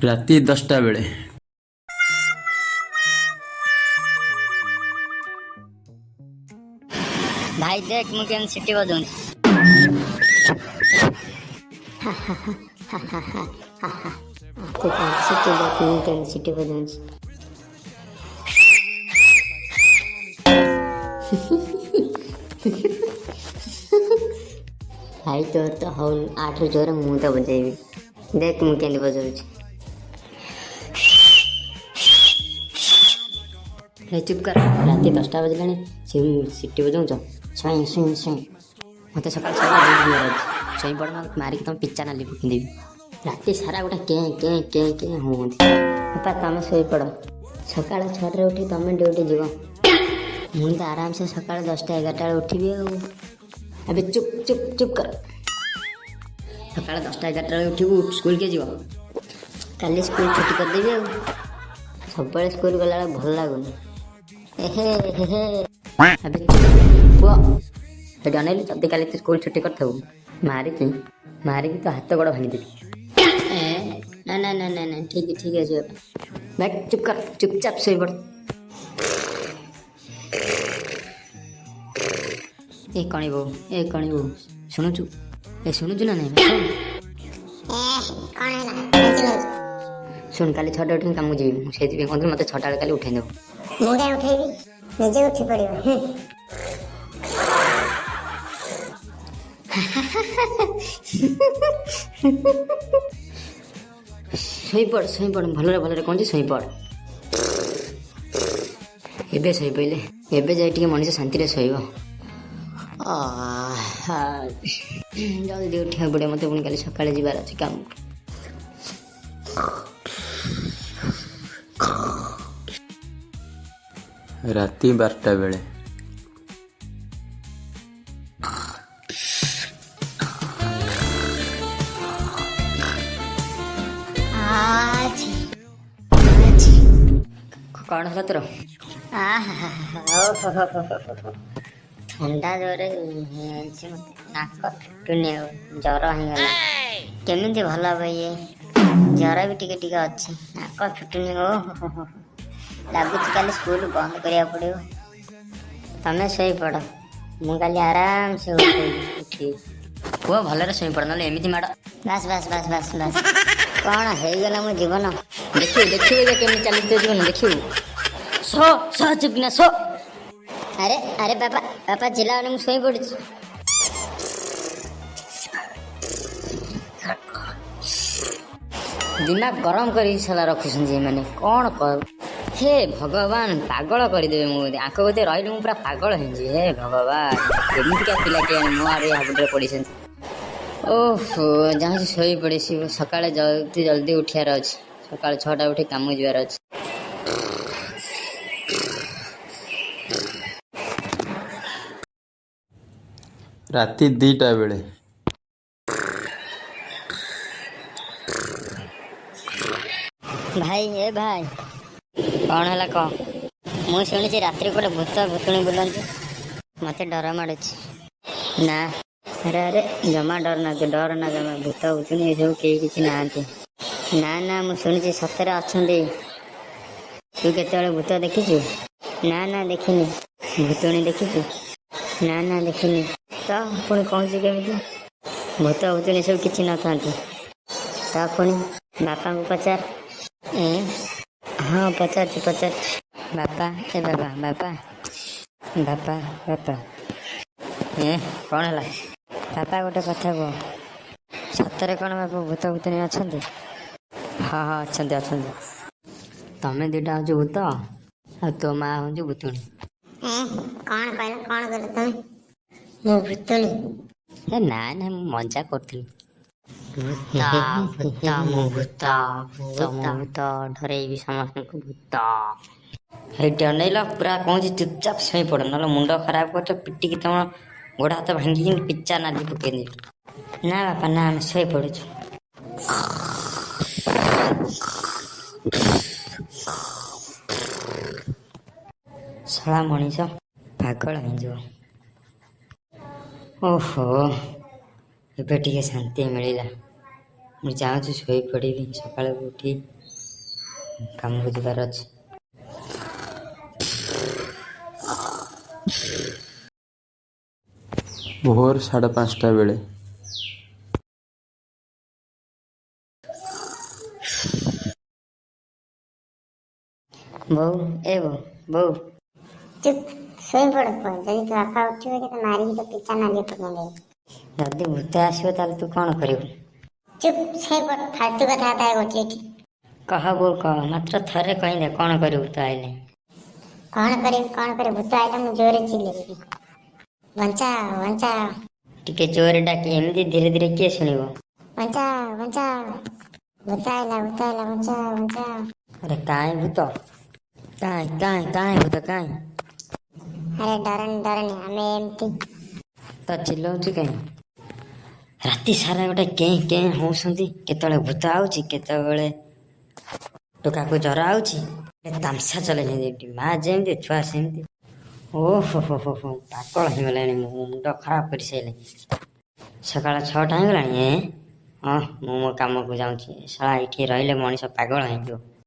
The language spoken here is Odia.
ରାତି 10ଟା ବେଳେ। ଭାଇ, ଦେଖ ମୁଁ କେମିତି ସିଟି ବଜାଉଛି। ତୁ ସିଟି, ଦେଖ ମୁଁ କେମିତି ସିଟି ବଜାଉଛି। ଭାଇ, ତୋର ତ ହଉନି, ଆଠରୁ ଜୋରେ ମୁଁ ତ ବଜେଇବି। ଦେଖ ମୁଁ କେମିତି ବଜାଉଛି। ହେ, ଚୁପ୍ କର। ରାତି 10ଟା ବାଜିଲାଣି, ସେ ସିଟି ବଜାଉଛ। ଶୁଇଁ ଶୁଇଁ ଶୁଇଁ। ମୋତେ ସକାଳ 6ଟା ଡ୍ୟୁଟି ଯିବାର ଅଛି। ଶୋଇପଡ଼, ନହେଲେ ମାରିକି ତମ ପିଚା ନାଲି ପକେଇଦେବି। ରାତି ସାରା ଗୋଟେ କେଁ କେଁ କେଁ କେଁ ହୁଅନ୍ତି। ବାପା, ତମେ ଶୋଇପଡ଼। ସକାଳ 6ଟାରେ ଉଠି ତମେ ଡ୍ୟୁଟି ଯିବ। ମୁଁ ତ ଆରାମସେ ସକାଳ 10ଟା 11ଟା ବେଳେ ଉଠିବି। ଆଉ ଏବେ ଚୁପ୍ ଚୁପ୍ ଚୁପ୍ କର। ସକାଳ 10ଟା 11ଟା ବେଳେ ଉଠିବୁ, ସ୍କୁଲ କିଏ ଯିବ? କାଲି ସ୍କୁଲ ଛୁଟି କରିଦେବି। ଆଉ ସବୁବେଳେ ସ୍କୁଲ ଗଲାବେଳେ ଭଲ ଲାଗୁନି। ଏହେ ହେ ହେ। ଏବେ ଚୁପ୍ ପୁଅ, ସେଠି ଅନେଇଲି। ଯଦି କାଲି ତୁ ସ୍କୁଲ ଛୁଟି କରିଥିବୁ, ମାରିକି ମାରିକି ତୋ ହାତ ଗୋଡ଼ ଭାଙ୍ଗିଦେବି। ଏ ନା ନା ନା ନା ନା, ଠିକ ଠିକ ଅଛି ବାପା। ବ୍ୟାକ୍, ଚୁପ୍ କର, ଚୁପଚାପ ଶୋଇପଡ଼। ଏ କଣି ବୋଉ, ଏ କଣି ବୋଉ, ଶୁଣୁଛୁ? ଏ ଶୁଣୁଛୁ ନା ନାଇଁ? ଶୁଣ। କଣ ହେଲା? କାଇଁ ଚିଲଉଛୁ? ଶୁଣ, କାଲି 6ଟା ଉଠିକି କାମକୁ ଯିବି ମୁଁ। ସେଇଥିପାଇଁ କହୁଥିଲି, ମୋତେ 6ଟା ବେଳେ କାଲି ଉଠେଇ ଦେବୁ। ମୁଁ କାଇଁ ଉଠେଇବି? ନିଜେ ଉଠି ପଡିବ। ହୁଁ। ଶୋଇପଡ଼, ଶୋଇପଡ଼। ଭଲରେ ଭଲରେ କହୁଛି, ଶୋଇପଡ଼। ଏବେ ଶୋଇପଡ଼ିଲେ ଏବେ ଯାଇ ଟିକେ ମଣିଷ ଶାନ୍ତିରେ ଶୋଇବ। ଆହା, ଜଲ୍ଦି ଉଠିବାକୁ ପଡ଼ିବ ମୋତେ, ପୁଣି କାଲି ସକାଳେ ଯିବାର ଅଛି କାମକୁ। ରାତି 12ଟା ବେଳେ। ଆଛି ଆଛି। କ'ଣ ହେଲା ତୋର? ଆହା, ଓହୋ, ଥଣ୍ଡା ଜୋରେ ହେଇଯାଇଛି ମତେ। ନାକ ଫିଟୁନି, ଆଉ ଜର ହେଇଗଲା। କେମିତି ଭଲ ହବ ଇଏ? ଜର ବି ଟିକେ ଟିକେ ଅଛି, ନାକ ଫିଟୁନି। ଓହୋ ହୋ, ଲାଗୁଛି କାଲି ସ୍କୁଲ ବନ୍ଦ କରିବାକୁ ପଡ଼ିବ। ତମେ ଶୋଇପଡ଼, ମୁଁ କାଲି ଆରାମସେ ଉଠେଇବି, ଉଠିବି। ପୁଅ, ଭଲରେ ଶୋଇପଡ଼, ନହେଲେ ଏମିତି ମାଡ଼। ବାସ୍ ବାସ୍ ବାସ୍ ବାସ୍ ବାସ୍, କ'ଣ ହେଇଗଲା ମୋ ଜୀବନ? ଦେଖିବୁ, ଦେଖିବୁ, ଏବେ କେମିତି ଚାଲିଛି ତୋ ଜୀବନ ଦେଖିବୁ। ଶୋ ଶୋ, ଚୁପ୍ କିନା ଶୋ। ଆରେ ଆରେ, ବାପା ବାପା, ଚିଲାଅନି, ମୁଁ ଶୋଇ ପଡୁଛି। ଦିମାଗ ଗରମ କରି ସାଲା ରଖୁଛନ୍ତି ଏମାନେ। କ'ଣ କର, ହେ ଭଗବାନ, ପାଗଳ କରିଦେବେ। ମୁଁ ଆଙ୍କ କତିରେ ରହିଲେ ମୁଁ ପୁରା ପାଗଳ ହେଇଯିବି। ହେ ଭଗବାନ, କେମିତିକା ପିଲା କେଜାଣି ମୋ ଆଡ଼େ ହାବୁଡ଼ରେ ପଡ଼ିଛନ୍ତି। ଓହୋ, ଯାଉଛି ଶୋଇ ପଡ଼ିଛି। ସକାଳେ ଜଲ୍ଦି ଜଲ୍ଦି ଉଠିବାର ଅଛି। ସକାଳ 6ଟା ଉଠି କାମକୁ ଯିବାର ଅଛି। ରାତି 2ଟା ବେଳେ। ଭାଇ, ଏ ଭାଇ। କ'ଣ ହେଲା, କହ। ମୁଁ ଶୁଣିଛି ରାତିରେ କୁଆଡ଼େ ଭୂତ ଭୂତୁଣୀ ବୁଲନ୍ତି। ମତେ ଡର ମାଡୁଛି। ନା, ଆରେ ଆରେ, ଜମା ଡର ନା, ଡର ନା ଜମା। ଭୂତ ଭୂତୁଣୀ ଏସବୁ କେହି କିଛି ନାହାନ୍ତି। ନା ନା, ମୁଁ ଶୁଣିଛି ସତରେ ଅଛନ୍ତି। ତୁ କେତେବେଳେ ଭୂତ ଦେଖିଛୁ? ନା ନା, ଦେଖିନି। ଭୂତୁଣୀ ଦେଖିଛୁ? ନା ନା, ଦେଖିନି। ତ ପୁଣି କହୁଛୁ କେମିତି? ଭୂତ ଭୂତୁଣୀ ସବୁ କିଛି ନଥାନ୍ତି। ତ ପୁଣି ବାପାଙ୍କୁ ପଚାର। ଏ ହଁ, ପଚାରୁଛି, ପଚାରୁଛି। ବାପା, ଏ ବାବା, ବାପା, ବାପା, ବାପା। ଏ କ'ଣ ହେଲା? ବାପା, ଗୋଟେ କଥା କୁହ। ସତରେ କ'ଣ ବାପା ଭୂତ ଭୂତୁଣୀ ଅଛନ୍ତି? ହଁ ହଁ, ଅଛନ୍ତି, ଅଛନ୍ତି। ତମେ ଦୁଇଟା ହଉଛ ଭୂତ ଆଉ ତୋ ମା ହଉଛି ଭୂତୁଣୀ। କଣ କହିଲ? କଣ କହିଲ ତମେ? ମୁଁ ଭୂତୁଣୀ? ଏ ନା ନା, ମୁଁ ମଜା କରୁଥିଲି। ଭୂତ ଭୂତ, ମୁଁ ଭୂତ, ଭୂତ, ମୁଁ ଭୂତ, ଡରେଇବି ସମସ୍ତଙ୍କୁ ଭୂତ। ହେଇଠି ଅନେଇଲ, ପୁରା କହୁଛି, ଚୁପଚାପ ଶୋଇପଡ଼, ନହେଲେ ମୁଣ୍ଡ ଖରାପ କରୁଛ। ପିଟିକି ତମ ଗୋଡ଼ ହାତ ଭାଙ୍ଗିକି ପିଚା ନାଲି ପକେଇଦେବି। ନା ବାପା ନା, ଆମେ ଶୋଇପଡୁଛୁ। ଶଳା ମଣିଷ ପାଗଳ ହେଇଯିବ। ଓହୋ, ଏବେ ଟିକେ ଶାନ୍ତି ମିଳିଲା। ମୁଁ ଯାଉଛି ଶୋଇପଡ଼ିବି, ସକାଳୁ ଉଠି କାମକୁ ଯିବାର ଅଛି। ଭୋର 5:30 ବେଳେ। ବୋଉ, ଏ ବୋଉ, ବୋଉ। ଚୁପ୍ ଶୋଇପଡ଼ ପୁଅ। ଯଦି ତୋ ବାପା ଉଠିବ ତତେ ମାରିକି ତୋ ପିଚା ନାଲି ପକେଇଦେବି। ଯଦି ଭୂତ ଆସିବ ତାହେଲେ ତୁ କ'ଣ କରିବୁ? ଚୁପ୍ ଶୋଇପଡ଼, ଫାଲତୁ କଥାବାର୍ତ୍ତା କରୁଛି ଏଠି। କହ ବୋଉ କହ, ମାତ୍ର ଥରେ କହିଦେ, କ'ଣ କରିବୁ ତୁ ଆଇଲେ? କ'ଣ କରିବି, କ'ଣ କରିବି? ଭୂତ ଆଇଲେ ମୁଁ ଜୋରେ ଚିଲେଇବି, ବଞ୍ଚାଅ ବଞ୍ଚାଅ। ଟିକେ ଜୋରେ ଡାକି, ଏମିତି ଧୀରେ ଧୀରେ କିଏ ଶୁଣିବ? ବଞ୍ଚାଅ ବଞ୍ଚାଅ, ଭୂତ ଆଇଲା ଭୂତ ଆଇଲା, ବଞ୍ଚାଅ ବଞ୍ଚାଅ। ଆରେ କାଇଁ ଭୂତ? କାଇଁ କାଇଁ କାଇଁ ଭୂତ କାଇଁ? ଆରେ ଡରନି ଡରନି, ଆମେ ଏମିତି। ତ ଚିଲଉଛି କାଇଁ? ରାତି ସାରା ଗୋଟେ କେଁ କେଁ ହଉଛନ୍ତି। କେତେବେଳେ ଭୂତ ଆଉଛି, କେତେବେଳେ ଟୋକାକୁ ଜ୍ୱର ଆଉଛି, ତାମସା ଚଲେଇଛନ୍ତି ଏଠି। ମା ଯେମିତି, ଛୁଆ ସେମିତି। ଓ ହୋ ହୋ ହୋ ହୋ, ପାଗଳ ହେଇଗଲାଣି ମୋ ମୁଣ୍ଡ ଖରାପ କରିସାରିଲେଣି। ସକାଳ 6ଟା ହେଇଗଲାଣି। ଏ ହଁ, ମୁଁ ମୋ କାମକୁ ଯାଉଛି। ଶଳା, ଏଇଠି ରହିଲେ ମଣିଷ ପାଗଳ ହେଇଯିବ।